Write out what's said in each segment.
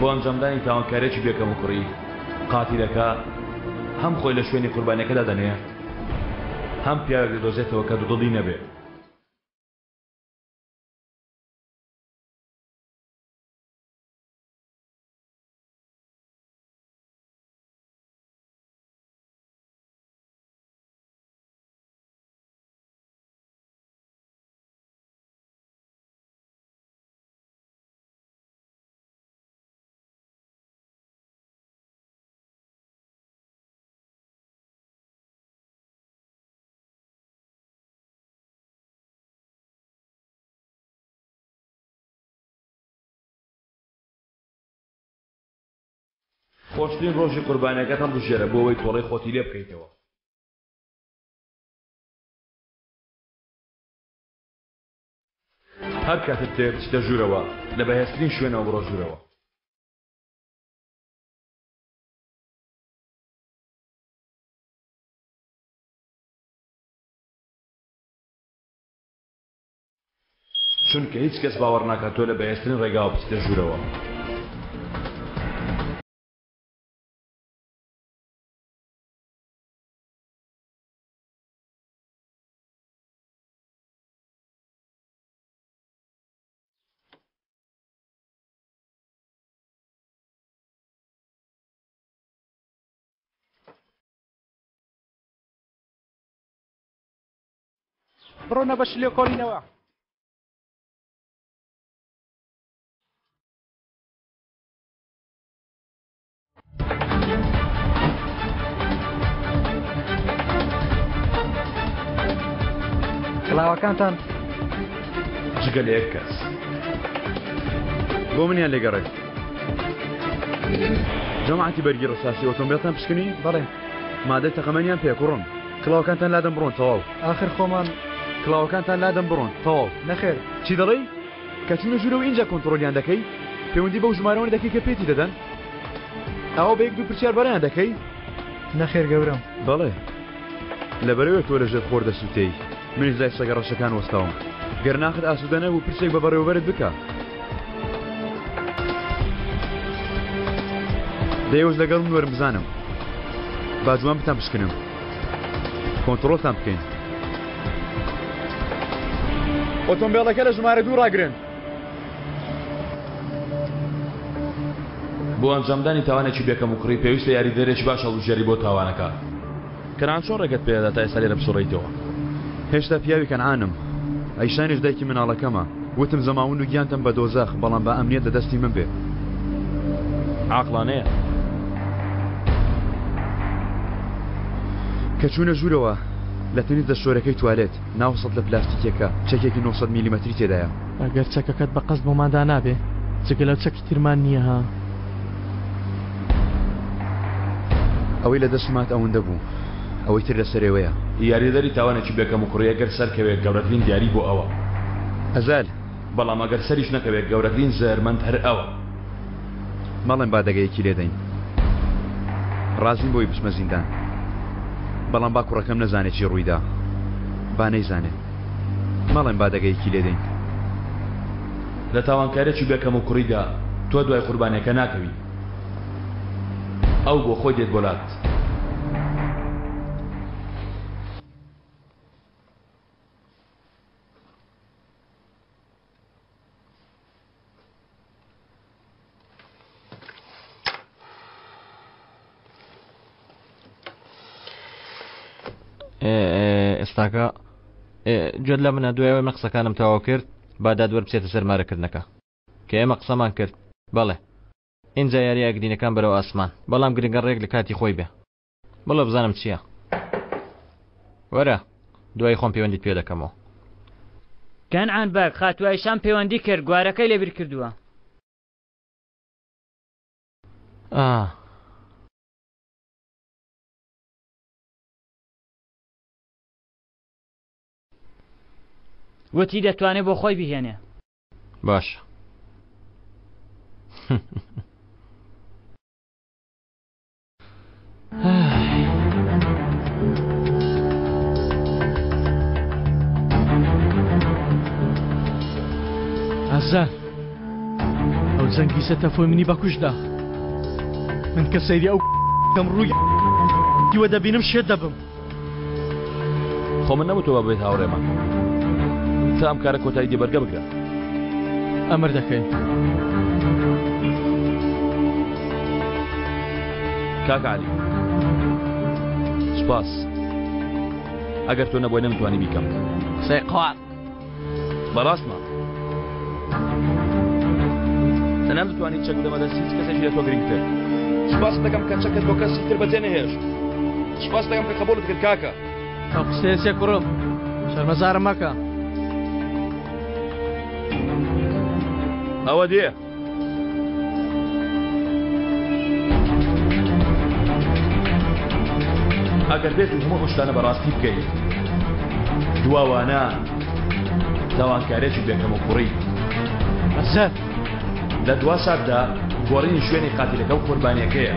بۆ ئەنجامدانی تاوانکارییەکی بێ کەموکوڕی، قاتیلەکە هەم خۆی لە شوێنی قوربانیەکەدا دەنێ، هەم پیاوێک دەدۆزێتەوە کە دوودڵی نەبێ. خۆشترین ڕۆژی قوربانیەکەت هەڵبژێرە بۆ ئەوەی تۆڵەی خۆتی لێ بکەیتەوە. هەر کاتێک دەتەوێت بچیتە ژوورەوە، لە بەهێزترین شوێنەوە بڕۆ ژوورەوە. چونکە هیچ کەس باوەڕ ناکات تۆ لە بەهێزترین ڕێگاوە بچیتە ژوورەوە. بڕۆنە بەشی لێکۆڵینەوە. کڵاوەکانتان جگە لە یەک کەس بۆ منیان لێگەڕێ جەماعەتی بەرگی ڕساسی ئۆتۆمبێلتان پشکنی بەڵێ مادەی تەقەمەنیان پێ کوڕم کڵاوەکانتان لادەم بڕۆن تەواو ئاخر خۆمان کڵاوەکانتان لادەم بڕۆن تەواو نەخێر چی دەڵێی کە چوونە ژوورەوە ئینجا کۆنتڕۆلیان دەکەی؟ پەیوەندی بەو ژمارەوە دەکەی کە پێتی دەدەن؟ ئاوا بە یەک دوو پرسیار بەڕێیان دەکەی؟ نەخێر گەورەم. بەڵێ. لەبەرئەوە تۆ لەژێر خۆر دەسووتێی، منیش لای سەگە ڕەشەکان وەستاوم. گەر ناخت ئاسوودە نەبوو پرسێک بە بەڕێوەبەرت بکە. دە ئێوەش لەگەڵ من وەرن بزانم. با جوان بتانپشکنم. کۆنتڕۆڵتان بکەین. ئۆتۆمبێڵەکە لە ژمارە دوو ڕاگرن. بۆ ئەنجامدانی تاوانێکی بێ کەموکوڕی پێویستە یاریدەرێکی باش هەڵبژێری بۆ تاوانەکە. کەنعان چۆن ڕێگەت پێدەدا تا ئێستا لێرە بسوڕێیتەوە؟ هێشتا پیاوی کەنعانم. ئەیشانیش دایکی مناڵەکەمە. وتم زەماوند و گیانتم بە دۆزەخ، بەڵام با ئەمنیەت لە دەستی من بێ. عاقڵانەیە. کە چوونە ژوورەوە، لە تەنیشت دەستشۆرەکەی توالێت، ناو سەتلە پلاستیکیەکە، چەکێکی 900 میلیمەتری تێدایە. ئەگەر چەکەکەت بە قەست بۆمان دانابێ، جگە لەو چەکی ترمان نییە ها. ئەوەی لە دەستم هات ئەوەندە بوو، ئەوەی تر لەسەر ئێوەیە. یاریدەدەری تاوانێکی بێ کەموکوڕی ئەگەر سەرکەوێ گەورەترین دیاری بۆ ئەوە. ئەزال. بەڵام ئەگەر سەریش نەکەوێ گەورەترین زەرەرمەند هەر ئەوە. مەڵێن با دەگەیەکی لێدەین. ڕازیم بۆی بچمە زیندان. بەڵام با کوڕەکەم نەزانێ چی ڕوویدا. با نەیزانێ. مەڵێن با دەگەیەکی لێدەین. لە تاوانکاریەکی بێ کەموکوڕیدا تۆ دوای قوربانیەکە ناکەوی. ئەو بۆ خۆی دێت بۆ لات. ئێستاکە گوێت لە منە دوای ئەوەی من قسەکانم تەواو کرد با دادوەر بچێتە سەر مارەکردنەکە کە ئێمە قسەمان کرد بەڵێ ئینجا یاری ئەگرینەکان بەرەو ئاسمان بەڵام گرنگە ڕێک لە کاتی خۆی بێ بڵێ بزانم چییە وەرە دوای خۆم پەیوەندیت پێ دەکەمەوە. کەنعان بەگ، خاتوو ئایشان پەیوەندی کرد، گوارەکەی لەبیر کردووە. ئا. وتی دەتوانێ بۆ خۆی بیهێنێ. باشە. ئازار ئەو جەنگی. چەنگیزە تەفۆی منی بەکوشدا. من کە سەیری ئەو کەم ڕووی دیوە دەبینم شێت دەبم. خۆ من نەموتووە با ببیت هاوڕێمان. تا ئەم کارە کۆتایی دێ بەرگە بگرە. ئەمر دەکەی. کاک عەلی سوپاس. ئەگەر تۆ نەبووای نەمتوانی بیکەم. قسەی قاق. بەڕاستمە. نەمدەتوانی چەک بدەمە دەست هیچ کەسێکی لە تۆ گرنگتر. سوپاست دەکەم کە چەکت بۆ کەسی تر بەجێ نەهێشت. سوپاست دەکەم کە قبوڵت کرد کاکە. ئەو قسەیە چیە کوڕم؟ شەرمەزارم مەکە. ئەوە دێ. ئەگەر بێت و هەموو ئەو شتانە بەڕاستی بکەیت دواوانە تاوانکارێکی بێکەموکوڕی ئەزەر لە دوا ساتدا گۆڕینی شوێنی قاتیلەکە و قوربانیەکەیە.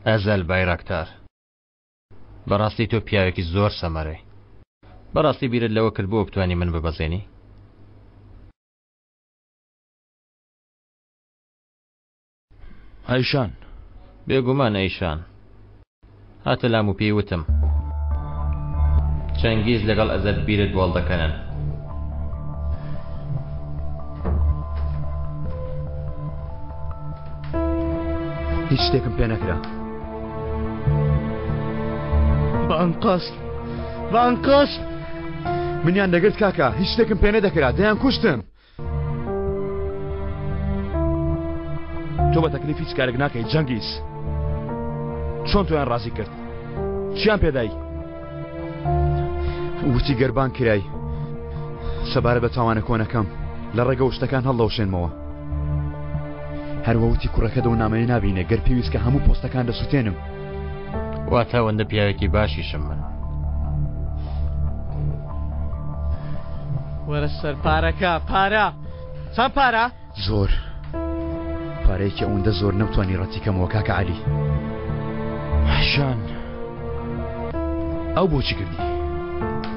ئەزەل بایراکتار بەڕاستی تۆ پیاوێکی زۆر سەمەرەی بەڕاستی بیرت لەوە کرد بۆ بتانی من ببەزێنی ئەیشان. بێگومان ئەیشان. هاتە لام و پێی وتم. چەنگیز لەگەڵ ئەزەل بیرت بۆڵ دەکەنن. هیچ شتێکم پێ نەکرا. بە ئەنقەست بە ئەنقەست. منیان دەگرت کاکە، هیچ شتێکم پێ نەدەکرا، دەیانکوشتم. تۆ بە تەکلیف هیچ کارێک ناکەی جەنگیز چۆن تۆیان ڕازی کرد چیان پێدای وتی گەربان کرای سەبارە بە تاوانە کۆنەکەم لە ڕێگە شتەکان هەڵدەوشێنمەوە هەروە وتی کوڕەکە دەو نامەیە نابینێ گەر پێویست کە هەموو پۆستەکان دەسووتێنم واتە ئەوەندە پیاوێکی باشیشم من. وەرە سەر پارەکە پارە چەند پارە؟ زۆر پارەیەکی ئەوەندە زۆر نەمتوانی ڕەتی کەمەوە کاکە عەلی. ژان ئەو بۆچی کردی؟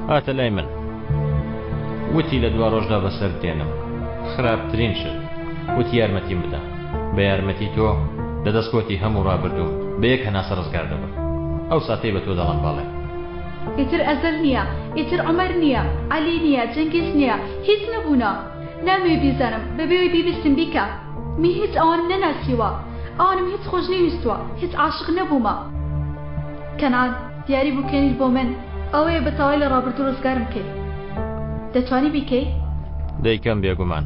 هاتە لای من وتی لە دوا ڕۆژدا بەسەر دێنم خراپترین شت وتی یارمەتیم بدە بە یارمەتی تۆ لە دەست کۆتی هەموو ڕابردووم بە یەک هەناسە ڕزگار دەبم ئەو ساتەی بە تۆ دەڵێم بەڵێ. ئیتر ئەزەل نییە، ئیتر عومەر نییە، عەلی نییە، جەنگیز نییە، هیچ نەبوونە. نامەوێ بیزانم، بەبێ ئەوەی بیبیستم بیکە. من هیچ ئەوانم نەناسیوە، ئەوانم هیچ خۆش نەویستووە، هیچ عاشق نەبوومە. کەنعان، دیاری بووکێنیت بۆ من ئەوەیە بە تەواوی لە ڕابردوو ڕزگارم کەی. دەتوانی بیکەی؟ دەیکەم بێگومان.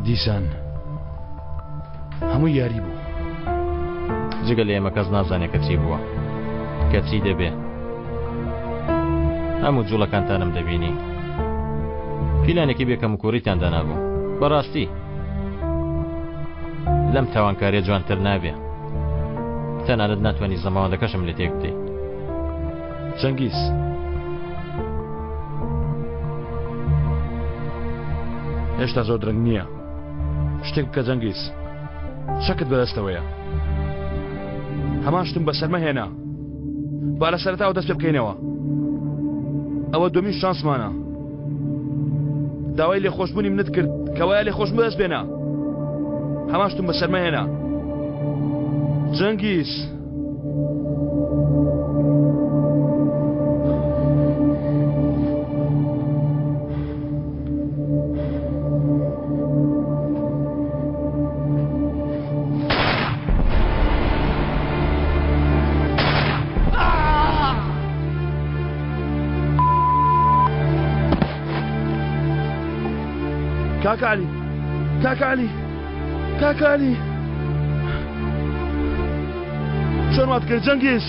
دیسان هەمووی یاری بوو. جگە لە ئێمە کەس نازانێ کە چی بووە، کە چی دەبێ. هەموو جوڵەکانتانم دەبینی. پیلانێکی بێ کەموکوڕیتان دانابوو. بەڕاستی لەم تاوانکاریە جوانتر نابێ. تەنانەت ناتوانی زەماوەندەکەشم لێ تێک بدەی. چەنگیز. هێشتا زۆر درەنگ نییە. شتێک بکە جەنگیز. چەکت بەدەستەوەیە. هەمان شتم بەسەر مەهێنە. با لە سەرەتاوە دەست پێ بکەینەوە. ئەوە دووەمین شانسمانە. داوای لێخۆشبوونی منت کرد کەوایە لێخۆشبوون بەدەست بێنە. هەمان شتم بەسەر مەهێنە. جەنگیز. کاکە عەلی کاکە عەلی کاکە عەلی چۆن وات کرد جەنگیز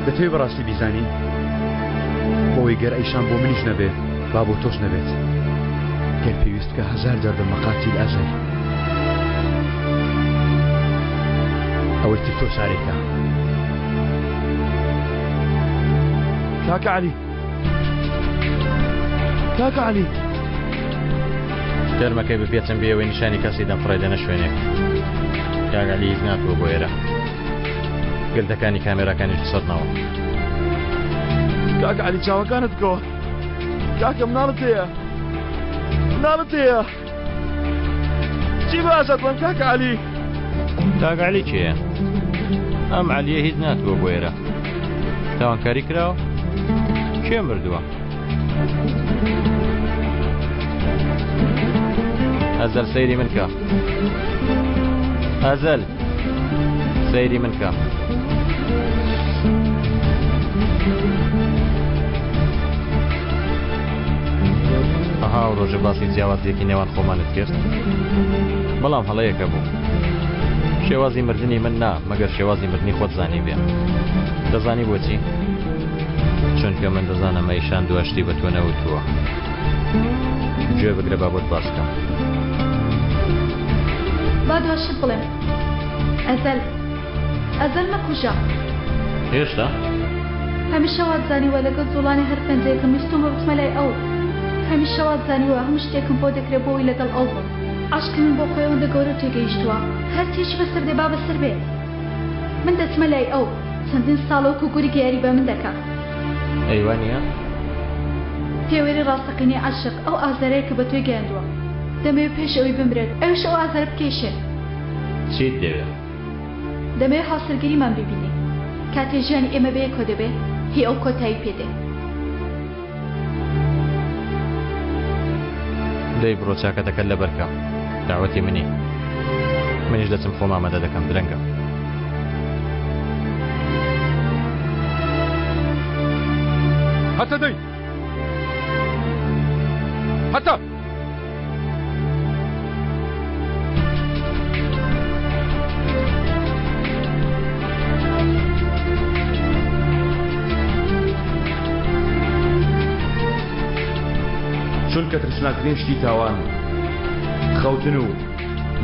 دەتەوێ بەڕاستی بیزانی بۆ ئەوەی گەر ئەیشان بۆ منیش نەبێ با بۆ تۆش نەبێت. گەر پێویست بکا هەزار جار دەبمە قاتیل ئەزەل. ئەوەی تر تۆ چارەی کە. کاکە عەلی کاکە عەلی. تەرمەکەی بپێچم بێ ئەوەی نیشانی کەسی دەم فڕێدەنە شوێنێک. کاک عەلی هیچ ناتووە بۆ ئێرە. گردەکانی کامێراکانیش بسڕنەوە. کاکە عەلی چاوەکانت بکەوە. کاکە مناڵت هەیە. مناڵت هەیە. چی بە ئازاد بڵێم کاکە عەلی؟ کاک عەلی کێیە؟ ئەم عەلیە هیچ ناتووە بۆ ئێرە. تاوانکاری کراوە؟ کێ مردووە؟ ئەزەل سەیری من کە. ئەزەل سەیری من کە. ئەها ئەو ڕۆژە باسی جیاوازیەکی نێوان خۆمانت کرد بەڵام هەڵەیەکە بوو شێوازی مردنی من نا مەگەر شێوازی مردنی خۆت زانی بێ دەزانی بۆچی چونکە من دەزانم ئەیشان دواشتی بە تۆ نەوتووە گوێ بگرە با بۆت باس کەم. با دوا شت بڵێم ئەزەل ئەزەل مەکوژە. هێشتا؟ هەمیشە وات زانیوە لەگەڵ جوڵانی هەر پەنجەیەکم ویستومە بچمە لای ئەو هەمیشە وات زانیوە هەموو شتێکم بۆ دەکرێ بۆ ئەوەی لەگەڵ ئەو بم عەشقی من بۆ خۆی ئەوەندە گەورە و تێگەیشتووە هەرچیشی بەسەر دێ با بەسەر بێ من دەچمە لای ئەو چەندین ساڵە وەکو گورگ یاری بە من دەکا. ئەی وا نییە؟ پێوەری ڕاستەقینەی عەشق ئەو ئازارەیە کە بە تۆی گەیاندووە. دەمەوێ پێش ئەوەی بمرێت ئەویش ئەو ئازارە بکێشێ. چیت دەوێ؟ دەمەوێ هاوسەرگیریمان ببینی. کاتێ ژیانی ئێمە بەیەکەوە دەبێ، هی ئەو کۆتایی پێ دێ. دەی بڕۆ چاکەتەکەت لەبەر کە. دەعوەتی منی. منیش دەچم خۆم ئامادە دەکەم درەنگە. هەتە دەی هەتە. چونکە ترسناکترین شتی تاوان خەوتن و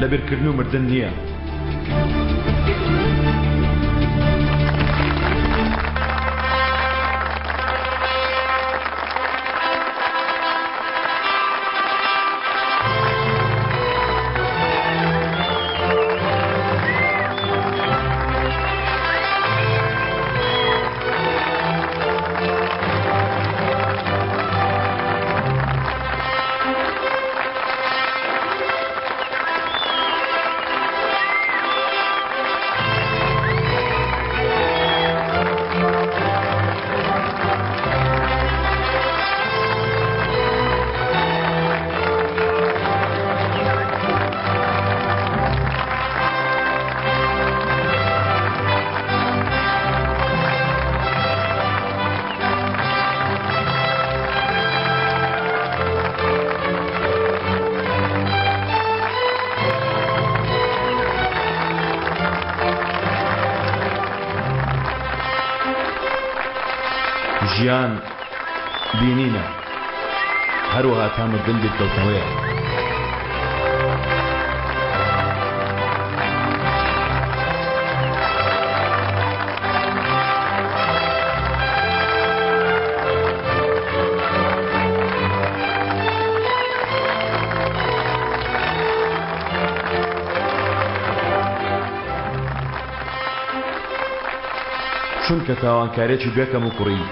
لەبیرکردن و مردن نییە. ژیان بینینە هەروەها تا مردن بیرکەوتنەوەیە. چونکە تاوانکاریەکی بێ کەموکوڕی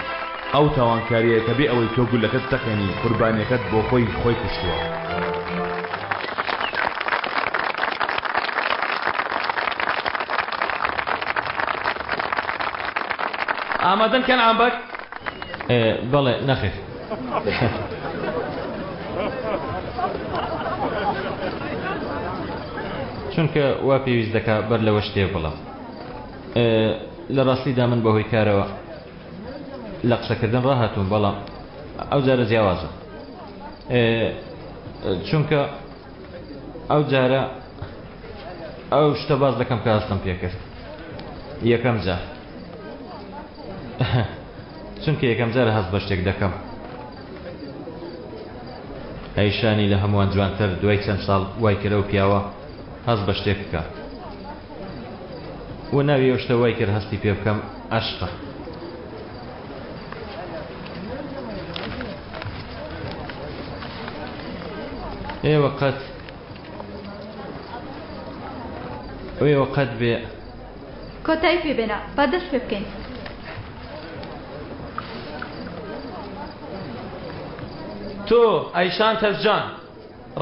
ئەو تاوانکاریەیە کە بێ ئەوەی تۆ گوللەکەت بتەقێنی قوربانیەکەت بۆ خۆی خۆی کوشتووە. ئامادەن کەنعان بەگ؟ بەڵێ، نەخێر. چونکە وا پێویست دەکا بەر لەوە شتێک بڵێم. لە ڕاستیدا من بەهۆی کارەوە لە قسەکردن ڕاهاتووم بەڵام ئەو جارە جیاوازە چونکە ئەو جارە ئەو شتە باز دەکەم کە هەستم پێکرد یەکەم جار. چونکە یەکەم جارە هەست بە شتێک دەکەم. ئەیشانی لە هەمووان جوانتر دوای چەند ساڵ وای کرد ئەو پیاوە هەست بە شتێک بکا و ناوی ئەو شتە وای کرد هەستی پێ بکەم عەشقە. ئێوە قەت ئێوە قەت بێ کۆتایی پێ بێنە با دەست پێ بکەین. تۆ ئەیشان تەزجان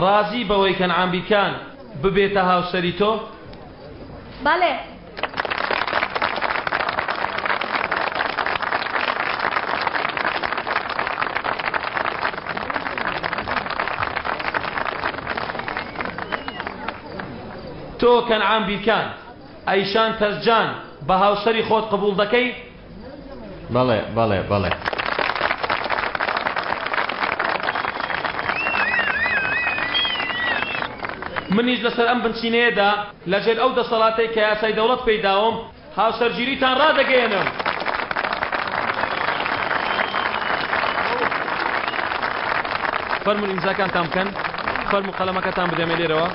ڕازی بەوەی کەنعان بیکان ببێتە هاوسەری تۆ؟ بەڵێ. تۆ کەنعان بیکان ئەیشان تەزجان بە هاوسەری خۆت قبوڵ دەکەی؟ بەڵێ بەڵێ بەڵێ. منیش لەسەر ئەم بنچینەیەدا لەژێر ئەو دەسەڵاتەی کە یاسای دەوڵەت پێی داوم هاوسەرگیریتان ڕادەگەیەنم. فەرموون ئیمزاکانتان بکەن. فەرموو قەلەمەکەتان بدەمێ لێرەوە.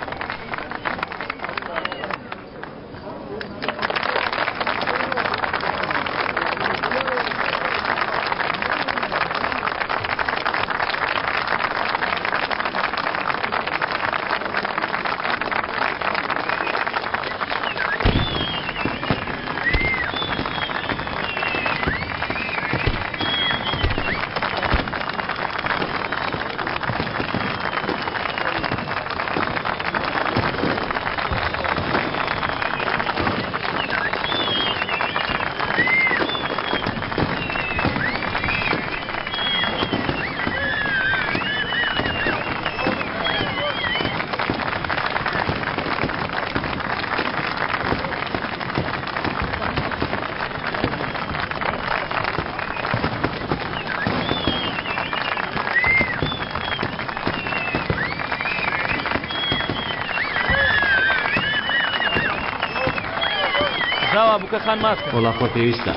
زاوا بووکە خان ماچ کە. وەڵا خۆ پێویستە.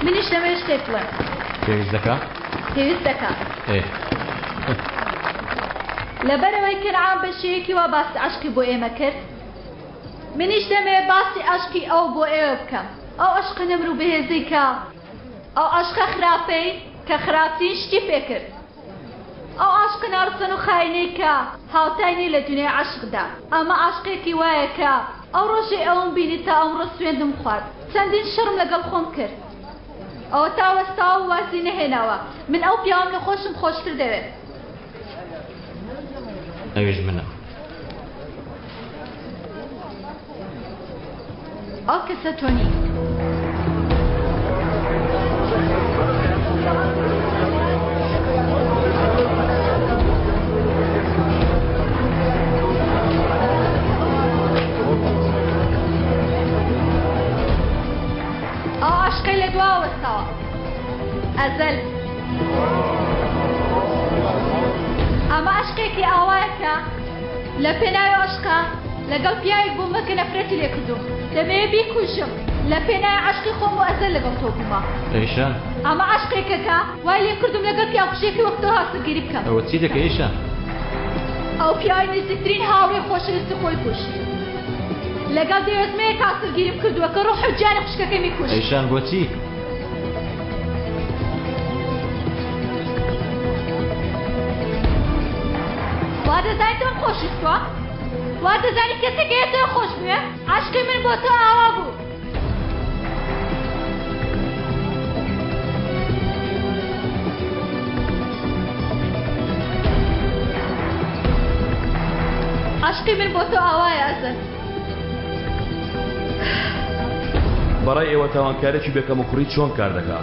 منیش دەمەوێت شتێک بڵێم. پێویست دەکا؟ پێویست دەکا. ئێ. لەبەرئەوەی کەنعان بە شێوەیەکی وا باسی عەشقی بۆ ئێمە کرد، منیش دەمەوێت باسی عەشقی ئەو بۆ ئێوە بکەم، ئەو عەشقە نەمر و بەهێزەی کە ئەو عەشقە خراپەی کە خراپترین شتی پێ کرد، ئەو عاشقە ناڕەسەن و خاینەی کە هاوتای نیە لە دونیای عەشقدا، ئەمە عاشقێکی وایە کە ئەو ڕۆژەی ئەوم بینی تا ئەمڕۆ سوێندم خوارد، چەندین شەڕم لەگەڵ خۆم کرد، ئەوەتا وەستاوە و وازی نەهێناوە، من ئەو پیاوەم لە خۆشم خۆشتر دەوێت. ئەویش منم. ئەو کەسە تۆ نیت. ئەو عاشقەی لە دواوە وەستاوە. ئەزەل. ئەمە عەشقێکی ئاوایە کە لە پێناوی عەشقا لەگەڵ پیاوێک بوومە کە نەفرەتی لێ کردووم دەمەوێ بیکوژم لە پێناوی عەشقی خۆم و ئەزەل لەگەڵ تۆ بوومە. ئەیشان. ئەمە عەشقێکە کە وای لێ کردووم لەگەڵ پیاوکوژێکی وەک تۆ هاوسەرگیری بکەم. ئەوە چی دەکەی ئەیشان؟ ئەو پیاوەی نزیکترین هاوڕێی خۆشەویستی خۆی کوشت لەگەڵ دێوەزمەیەک هاوسەرگیریم کردووە کە ڕۆح و گیانی خوشکەکەمی کوشت. ئەیشان بۆچی؟ وا دەزانی تۆم خۆشویستووە؟ وا دەزانی کەسێک هەیە تۆی خۆش بوێ؟ عەشقی من بۆ تۆ ئاوا بوو. عەشقی من بۆ تۆ ئاوایە ئەزەل. بەڕای ئێوە تاوانکارێکی بێ کەموکوڕی چۆن کار دەکا؟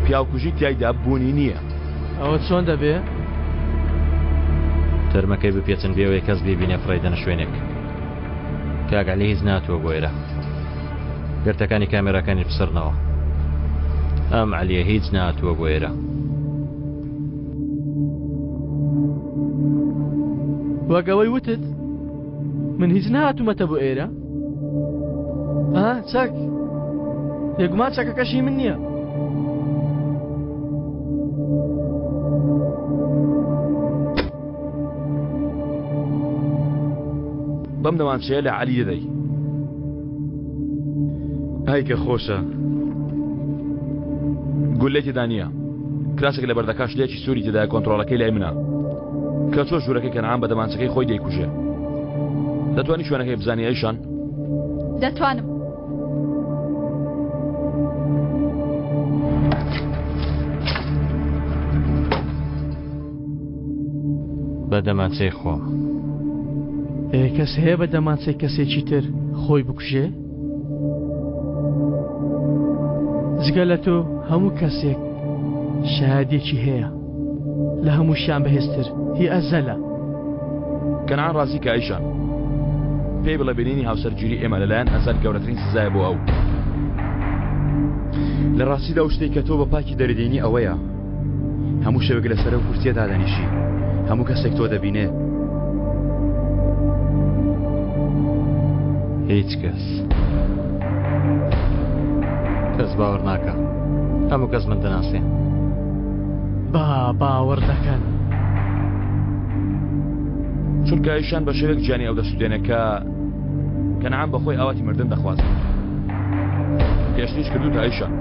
پیاوکوژی تیایدا بوونی نییە. ئەوە چۆن دەبێ؟ تەرمەکەی بپێچن بێ ئەوەی کەس بیبینێ فڕێیدەنە شوێنێک. کاک عەلی هیچ ناتووە بۆ ئێرە. گرتەکانی کامێراکانیش بسڕنەوە. ئەم عەلیە هیچ ناتووە بۆ ئێرە. وەک ئەوەی وتت من هیچ نەهاتوومەتە بۆ ئێرە. ئا چەک بێگومان چەکەکەشی من نییە. بەم دەمانچەیە لە عەلی دەدەی. ئای کە خۆشە. گولەی تێدا نییە. کراسێک لە بەردەکا شلەیەکی سووری تێدایە کۆنتڕۆڵەکەی لای منە. کە چۆ ژوورەکەی کەنعان بە دەمانچەکەی خۆی دەیکوژێ. دەتوانی شوێنەکەی بزانی ئەیشان؟ دەتوانم. بە دەمانچەی خۆم. ئێ کەس هەیە بە دەمانچەی کەسێکی تر خۆی بکوژێ؟ جگە لە تۆ هەموو کەسێک شایەدێکی هەیە لە هەمووشیان بەهێزتر هی ئەزەلە. کەنعان ڕازی کە ئەیشان. پێی بڵێ بینینی هاوسەرگیری ئێمە لەلایەن ئەزەل گەورەترین سزایە بۆ ئەو. لە ڕاستیدا ئەو شتەی کە تۆ بە پاکی دەردێنی ئەوەیە هەموو شەوێک لەسەر ئەو کورسیە دادەنیشی هەموو کەسێک تۆ دەبینێ. هیچ کەس کەس باوەڕ ناکا هەموو کەس من دەناسێ. با باوەڕ دەکەن. چونکە ئەیشان بە شێوەیەک گیانی ئەو دەسوتێنێ کە کەنعان بە خۆی ئاواتی مردن دەخوازێت. پێشتریش کردوتە ئەیشان.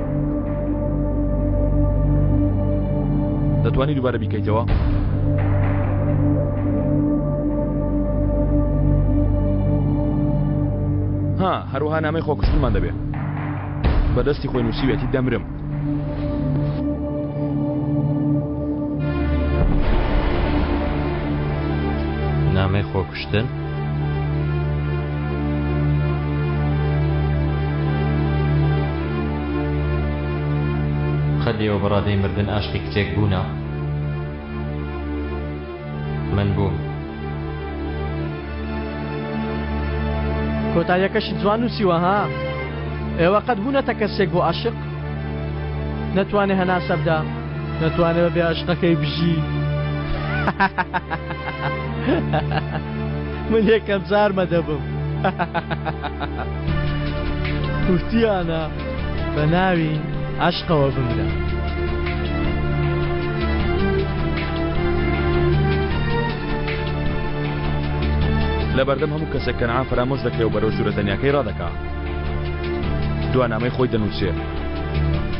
دەتوانی دووبارە بیکەیتەوە؟ ها هەروەها نامەی خۆکوشتنمان دەبێ. بەدەستی خۆی نووسیوێتی دەمرم. نامەی خۆکوشتن؟ قەت ئێوە بە ڕادەی مردن ئاشقی کچێک بوونە؟ من بووم. کۆتاییەکەشت جوان نووسیوە ها؟ ئێوە قەت بوونەتە کەسێک بۆ ئاشق؟ نەتوانێ هەناسە بدا، نەتوانێ بەبێ ئەشقەکەی بژی. من یەکەم جارمە دەبم. وتیانە بە ناوی عەشقەوە بمرە. لەبەردەم هەموو کەسێک کەنعان فەرامۆش دەکرێ و بەرەو ژوورە تەنیاکەی ڕادەکا. دوا نامەی خۆی دەنووسێ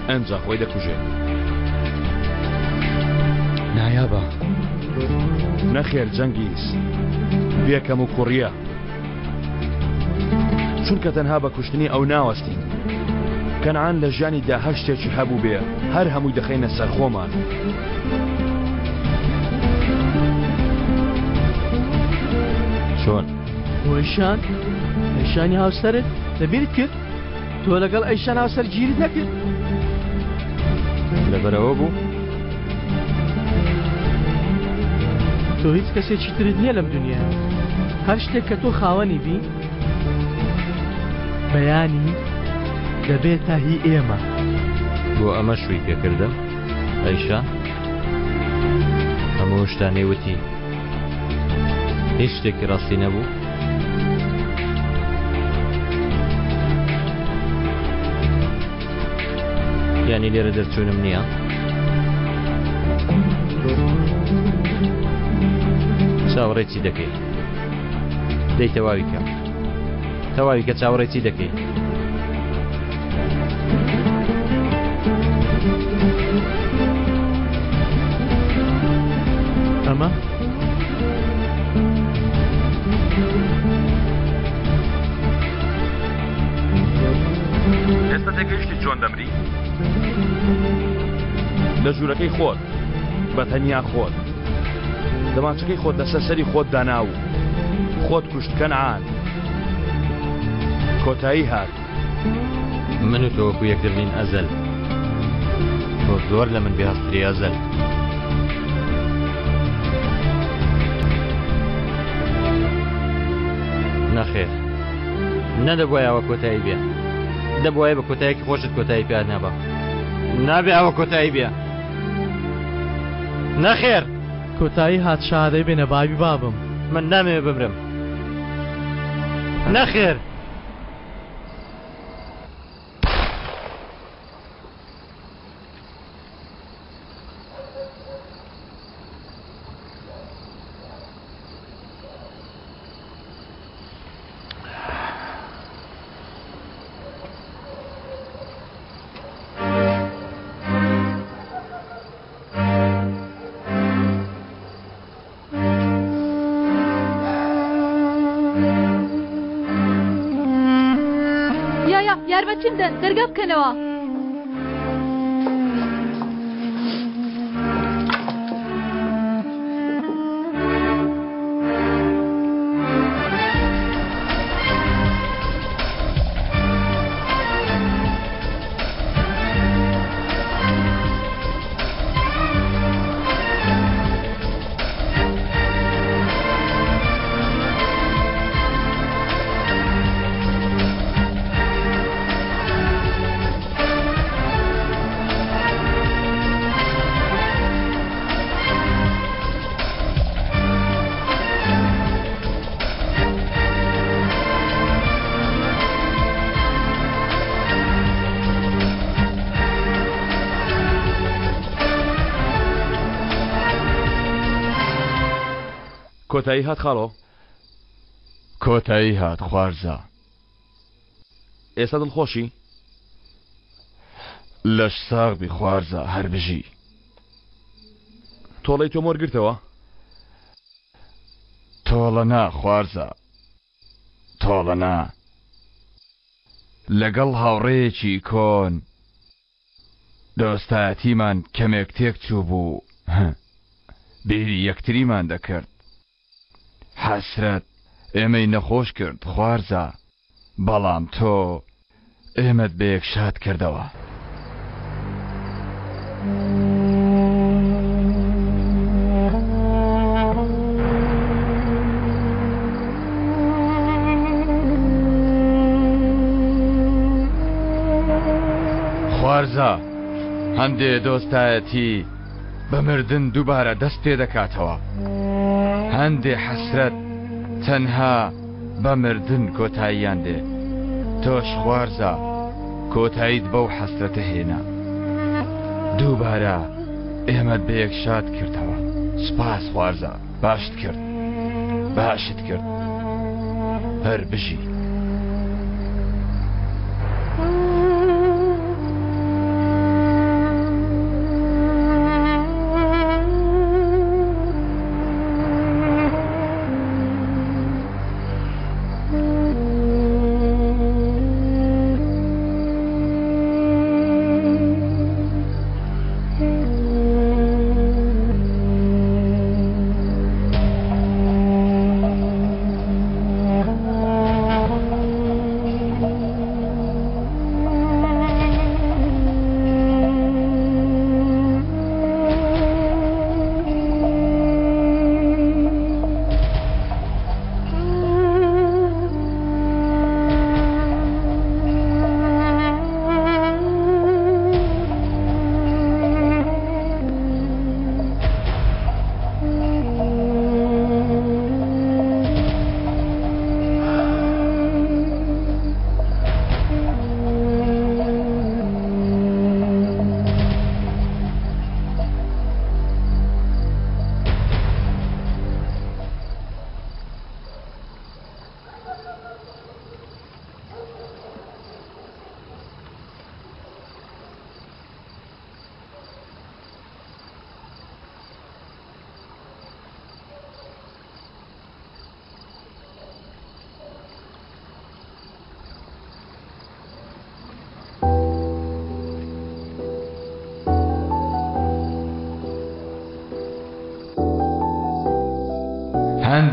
ئەنجا خۆی دەکوژێ. نایابە. نەخێر جەنگیز بێ کەم و کوڕیە. چونکە تەنها بە کوشتنی ئەو ناوەستین. کەنعان لە ژیانیدا هەر شتێکی هەبوو بێ هەر هەمووی دەخەینە سەر خۆمان. چۆن؟ ئەیشان؟ ئەیشانی هاوسەرت لەبیرت کرد؟ تۆ لەگەڵ ئەیشان هاوسەرگیریت نەکرد؟ لەبەرەوە بوو؟ تۆ هیچ کەسێکی ترت نییە لەم دنیا هەر شتێک کە تۆ خاوەنی بی بەیانی دەبێتە هی ئێمە. بۆ ئەمە شووی پێکردم ئەیشا هەموو شتانەی وتی هیچ شتێکی ڕاستی نەبوو؟ یانی لێرە دەرچوونم نییە؟ چاوەڕێ چی دەکەی؟ دەی تەواوی کە تەواوی کە چاوەڕێ چی دەکەی؟ ئەمە ئێستا تێگەیشتی چۆن دەمری؟ لە ژوورەکەی خۆت بە تەنیا خۆت دەمانچەکەی خۆت لەسەر سەری خۆت دانا و خۆت کوشت کەنعان کۆتایی هات. من و تۆ وەکو یەکتر نین ئەزەل. تۆ زۆر لە من بێهەستتری ئەزەل. نەخێر نەدەبوایە ئەوە کۆتایی بێ دەبوایە بە کۆتایەکی خۆشت کۆتایی پێ نابا نابێ ئەوە کۆتایی بێ نەخێر کۆتایی هات شادەی بێنە بابی بابم من نامەوێ بمرم نەخێر یا یا یارمەتیم دەن دەرگا بکەنەوە. کۆتایی هات خاڵۆ؟ کۆتایی هات خوارزا. ئێستا دڵخۆشی؟ لەش ساغ بی خوارزا هەر بژی. تۆڵەی تۆم وەرگرتەوە؟ تۆڵە نا خوارزا تۆڵە نا. لەگەڵ هاوڕێیەکی کۆن دۆستایەتیمان کەمێک تێک چووبوو بیری یەکتریمان دەکرد. حەسرەت ئێمەی نەخۆش کرد خوارزا بەڵام تۆ ئێمەت بەیەک شاد کردەوە. خوارزا هەندێ دۆستایەتی بە مردن دووبارە دەست پێ دەکاتەوە. هەندێ حەسرەت تەنها بە مردن کۆتاییان دێ. تۆش خوارزا کۆتاییت بەو حەسرەتە هێنا. دووبارە ئێمەت بە یەک شاد کردەوە. سوپاس خوارزا. باشت کرد. باشت کرد. هەر بژی.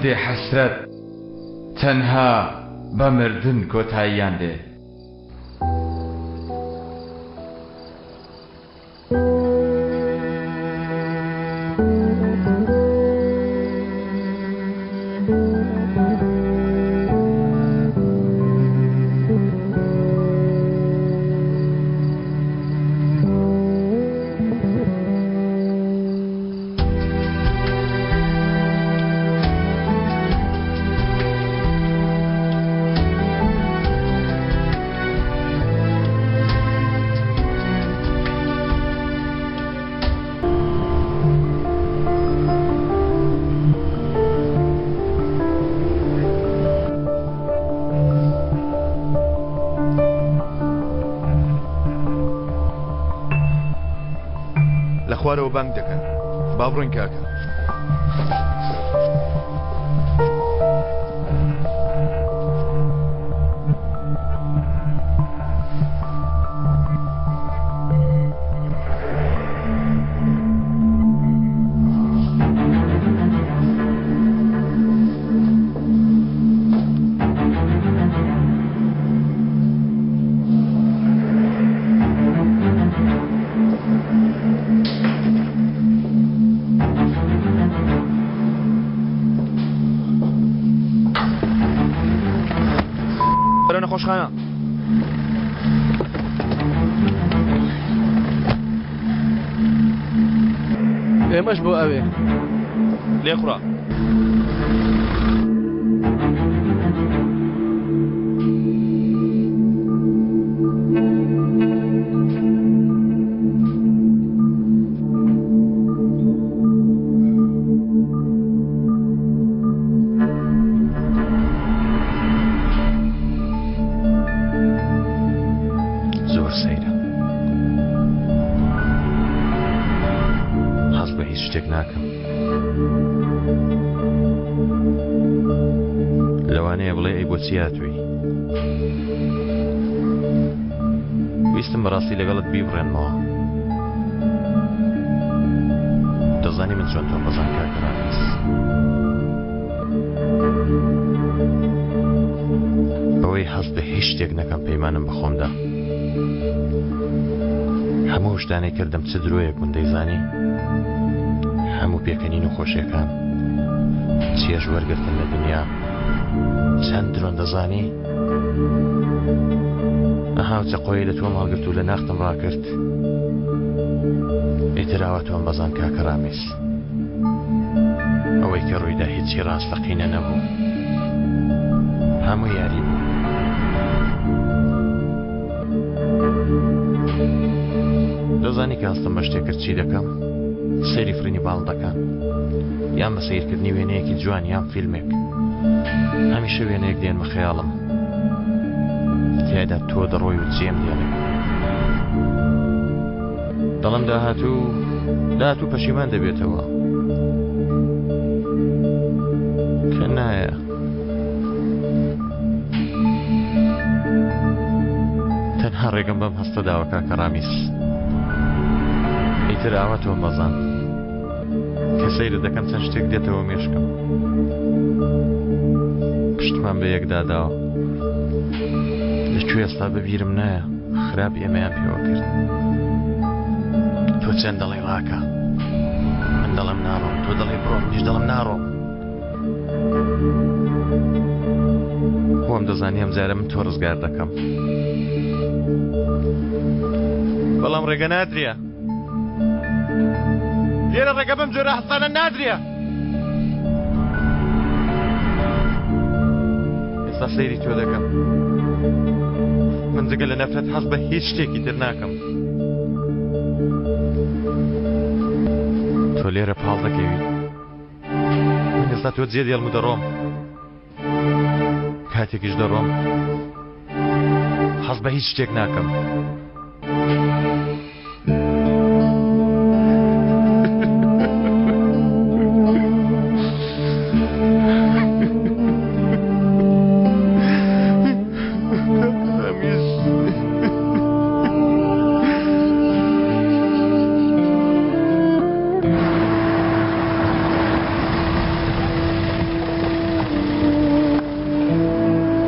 هەندێ حەسرەت تەنها بە مردن کۆتاییان دێ. خوارەوە بانگ دەکەن. با بڕۆین کاکە. بەرەو نەخۆشخانە. ئێمەش بۆ ئەوێ. لێخوڕە. زۆر سەیرە حەز بە هیچ شتێک ناکەم لەوانەیە بڵێ ئەی بۆچی هاتووی ویستم بەڕاستی لەگەڵت بیبڕێنمەوە دەزانی من چۆن تۆم بەزان کاکە ڕامیز ئەوەی حەز بە هیچ شتێک نەکەم پەیمانم بەخۆمدا هەموو شتانەی کردم چ درۆیەک بوون دەیزانی هەموو پێکەنین و خۆشیەکان چێژ وەرگتن لە دنیا چەند درۆن دەزانی ئەها و چەقۆی لە تۆم هەڵگرت و لە ناختم ڕاکرد ئیتراوە تۆم بەزان کاکە ڕامیس ئەوەی کە ڕوویدا هیچی ڕاستەقینە نەبوو هەموو یاری بوو دەزانی کە هەستم بە شتێک کرد چی دەکەم سەیری فڕینی باڵندەکان یان بە سەیرکردنی وێنەیەکی جوان یان فیلمێک هەمیشە وێنەیەک دێنمە خەیاڵم تیایدا تۆ دەڕۆی و جێم دێڵێ دەڵم داهاتوو داهاتوو پەشیمان دەبێتەوە کە نایە تەنها ڕێگەم بەم هەستە داوە کاکە ڕامیس ئیتر ئاوا تۆم بەزاند کە سەیرت دەکەم چەند شتێک دێتەوە مێشکم پشتمان بە یەکدا داوە لە کوێ ئێستا بەبیرم نایە خراپ ئێمەیان پێوە کرد تۆ چەند دەڵێ ڕاکە من دەڵێم ناڕۆم تۆ دەڵێ بڕۆ منیش دەڵم ناڕۆم خۆم دەزانی ئەم جارە من تۆ ڕزگار دەکەم بەڵام ڕێگە نادرێ لێرە ڕێگە بەم جۆرە هەستانە نادرێ ئێستا سەیری تۆ دەکەم من جگە لە نەفرەت حەز بە هیچ شتێکی تر ناکەم تۆ لێرە پاڵ دەکەویت من ئێستا تۆ جێ دێڵم و دەڕۆم کاتێکیش دەڕۆم حەز بە هیچ شتێک ناکەم.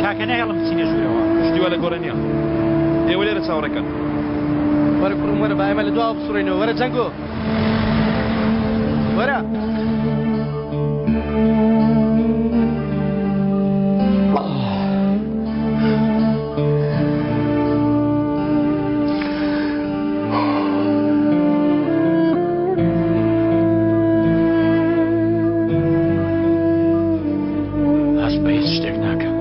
کاکە ناهێڵم بچینە ژوورەوە. شتی وا لە گۆڕێ نییە. ئێوە لێرە چاوەڕێکەن. وەرە کوڕم وەرە با ئێمە لە دواوە بسوڕێینەوە وەرە جەنگۆ وەرە. هەست بە هیچ شتێک ناکەم.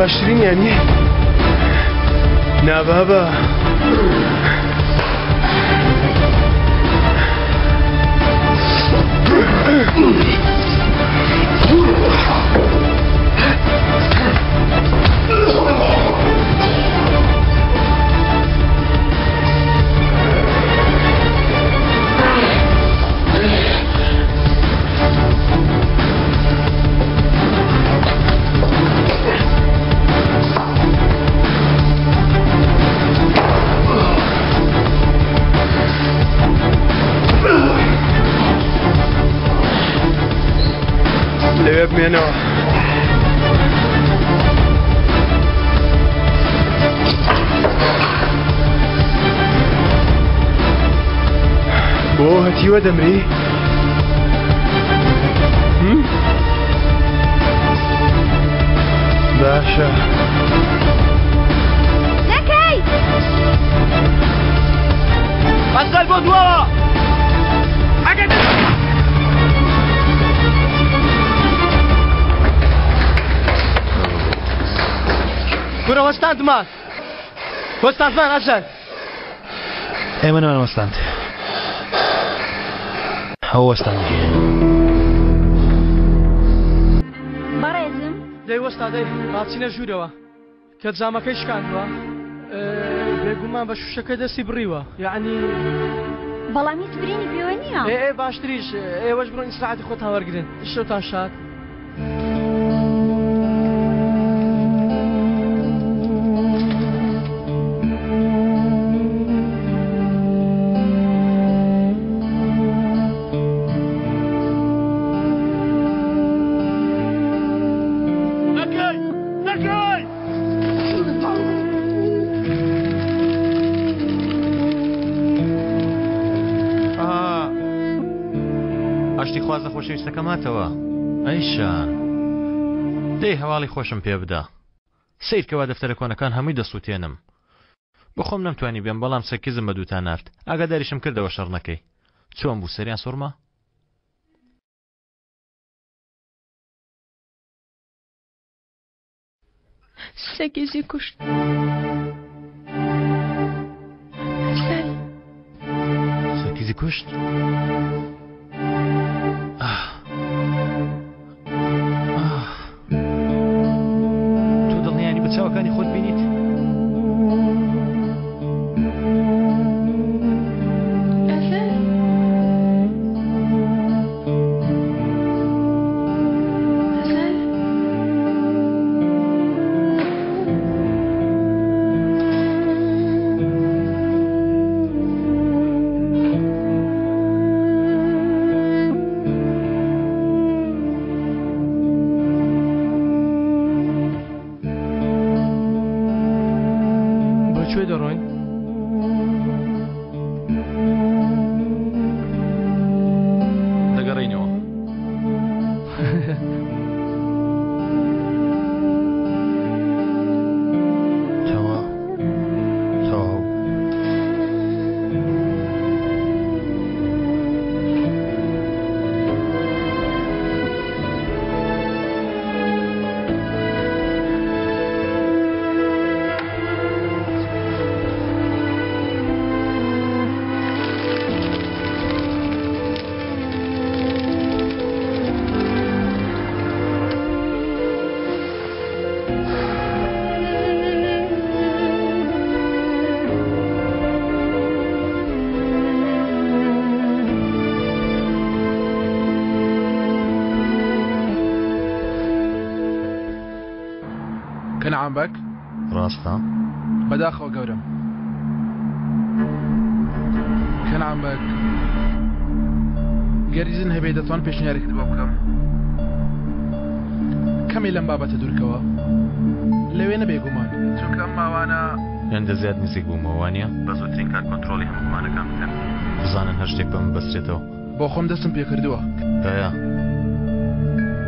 باشترینیانی؟ نا بابە. لەوێ بمێنەوە. بۆ هەتیوە دەمری؟ باشە. نەکەی! ئەسەل بۆ دواوە! ئەگەر کورە وەستاندمان وەستاندمان ئەسەل ئێمە نەمان وەستاند ئەو وەستاندی. بەڕێزم. دەی وەستا دەی با بچینە ژوورەوە کە جامەکەی شکاندووە بێگومان بە شوشەکە دەستی بڕیوە یەعنی. بەڵام هیچ برینی پێوە نییە. ئێ ئێ باشتریش ئێوەش بڕۆن ئیسراحەتی خۆتان وەرگرن شەوتان شاد. ئاشتیخوازە خۆشەویستەکەم هاتەوە ئەیشان دەی هەواڵی خۆشم پێ بدە سیر کەوا دەفتەرە کۆنەکان هەمووی دەسووتێنم بەخۆم نەمتوانی بێم بەڵام سەکیزم بە دووتا نارد ئاگاداریشم کردەوە شەڕ نەکەی چۆن بوو سەریان سوڕما؟ سەگیزی کوشت. ئەزەل. سەگیزی کوشت؟ تۆ دڵنیانی بە چاوەکانی خۆت بینیت؟ بۆ کوێ دەڕۆین؟ دەگەڕێینەوە. تەواو تەواو. کەنعان بەگ؟ ڕاستە؟ بەداخەوە گەورەم. کەنعان بەگ، گەر ئیزن هەبێ دەتوان پێشنیارێکت بۆ بکەم؟ کەمێ لەم بابەتە دوورکەوە. لەوێ نەبێ گومان. چونکە ئەم ماوانە. هێندە زیاد نزیک بوومەوە وانیە؟ بە زووترین کات کۆنترۆڵی هەموو گومانەکان بکەن. بزانن هەر شتێک بەمن بەسترێتەوە. بۆ خۆم دەستم پێکردووە. تکایە.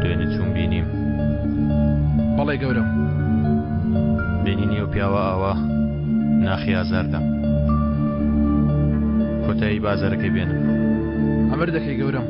دوێنێ چووم بینیم. بەڵێ گەورەم. بینینی ئەو پیاوە ئاوا ناخی ئازار دام. کۆتایی بە ئازارەکەی بێنم. ئەمر دەکەی گەورەم.